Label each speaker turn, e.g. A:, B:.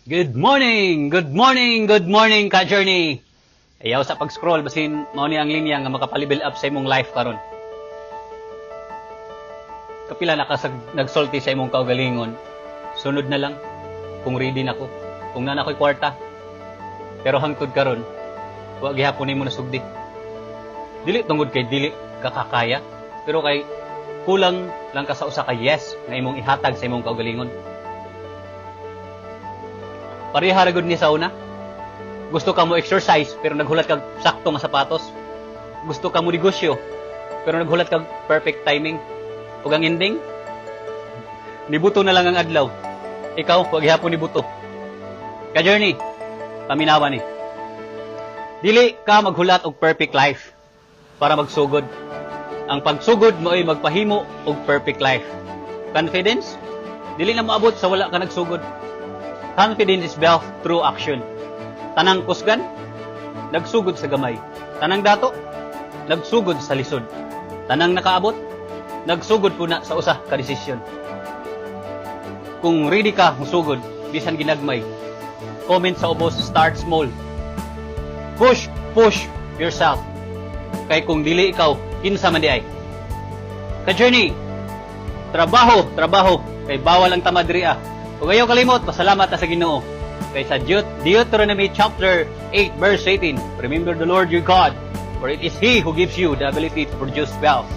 A: Good morning! Good morning! Good morning, ka-journey! Ayaw sa pag-scroll, basin mao ni ang linya nga makapalivel up sa imong life karon. Kapila na ka sa nagsulti sa imong kaugalingon, "Sunod na lang, kung ready na ko, kung naa na ko'y kwarta." Pero hangtod karon, wa gihapon nimo nasugdi. Dili tungod kay dili ka kakaya, pero kay kulang lang ka sa usa ka yes nga imong ihatag sa imong kaugalingon. Pareha ra gud ni sa una. Gusto ka mo exercise pero naghulat kag sakto nga sapatos. Gusto ka mo negosyo pero naghulat kag perfect timing. Ug ang ending, nibuto na lang ang adlaw. Ikaw, wa gihapon nibuto. Ka-journey, paminawa ni. Dili ka maghulat og perfect life para magsugod. Ang pagsugod mo ay magpahimo og perfect life. Confidence, dili na moabot sa wala ka nagsugod. Confidence is built through action. Tanang kusgan, nagsugod sa gamay. Tanang dato, nagsugod sa lisod. Tanang nakaabot, nagsugod pud na sa usa ka desisyon. Kung ready ka musugod, bisan ginagmay, comment sa ubos, "Start small." Push, push yourself. Kay kung dili ikaw, kinsa man diay? Ka-journey, trabaho, trabaho, kay bawal ang tamad diri ah. Ug ayaw kalimot, pasalamat ta sa Ginoo. Kay sa Deuteronomy chapter 8 verse 18, "Remember the Lord your God, for it is He who gives you the ability to produce wealth."